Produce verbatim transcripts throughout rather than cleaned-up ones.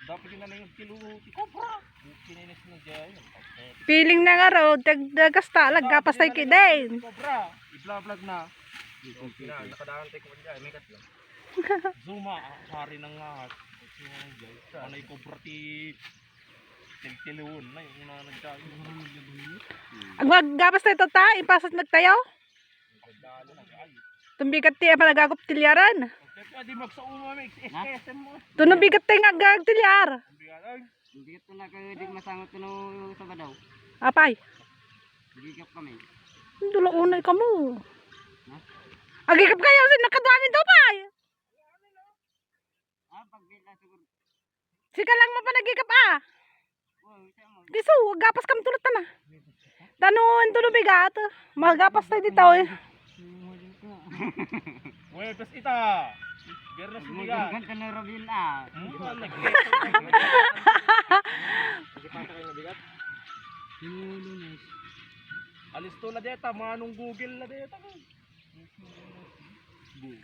Dapat yung nanay yung kilo ti cobra. Kininis na dyan. Piling na nga raw, tag-, nagasta, laggapas tayo kidin. Cobra. I-vlog na. Nakadaan tayo kung dyan, may katlo. Zuma, ah, hari ng ahas. Ano yung cobra ti tiltiluon na yung una nagdaan. Ang maggapas tayo, tata, ipasat nagtayo? Tumbigat ti, apa, nagagop tilyaran. Pwede magsauma, may S K S M mo. Tuno bigat tayo nga agtilyar. Tumbigat ay. Hindi ito na kayo, di masangot ko no Sabado. Apay. Hindi ka kami. Dula unay kamo. Ha? Agikap kayo, sin nakaduamin to, pay. Ah, pag bila siguro. Sika lang mapanagikap, ah. Oh, isa mo. Giso, gapas kam tulot na. Tano, ang tulo bigat. Magapas tayo dito, eh. Huwebes ita. Biyernes bigat. Magandang ka na, Robin, ah. Hmm, ang nag-, Hindi pa kayo nabigat? Lunes. Alisto na deta, manong Google na deta.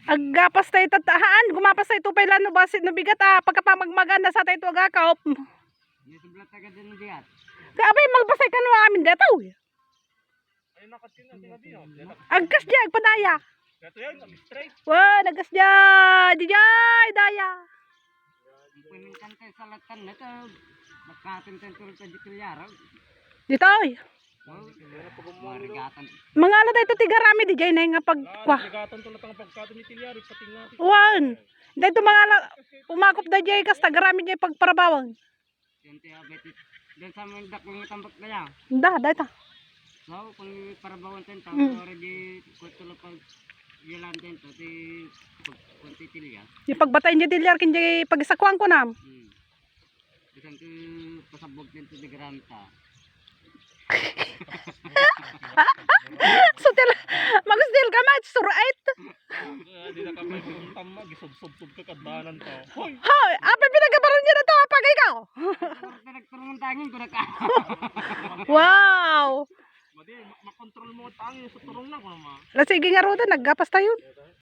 Aggapas tayo tatahaan, gumapas tayo tupay lano, basi no bigat, ah, pagkapamagmagan na sa tayo to agakop. Yung sublat agad din bigat. Abay, malbasay ka no amin dito. Ay, nakat yun, nakat yun. Agkas diya, agpadaya. Ito yan, straight. Wa, nagas diya, di diya, daya. Paminsan tayo sa latan na to. Magkatin tayo tulad sa dito yaraw. Dito, oy. Marigatan. Mangala dayto ti garami di jay nay nga pagkua. Marigatan to natang pagkado ni Tilyari, pati nga ti. Wan. Dayto mangala, umakop da jay kas ta garami jay pagparabawan. Yan ti abet. Dan sa mga dakong tambak na yan. Da, dayta. So, kung parabawan tayo, tao, mm, already, kuto lang pag yalan tayo, ti pag, kung ti Tilyar. Yung pagbatay niya Tilyar, kinjay pagsakuan ko na. Hmm. Bisan ko pasabog din to di garanta. So, tila, mag-steal ka, Mats, surait. Ah, di na ka may pumunta, ma, gisubsubsub ka, kadbanan ka. Hoy! Hoy, apa pinagabaran niya na to, apagay ka, oh? Parang nagturungan tangin ko na ka. Wow! Madi, ma-, makontrol mo ang tangin sa turong na, kung ma. La, sige nga, Roda, naggapas tayo.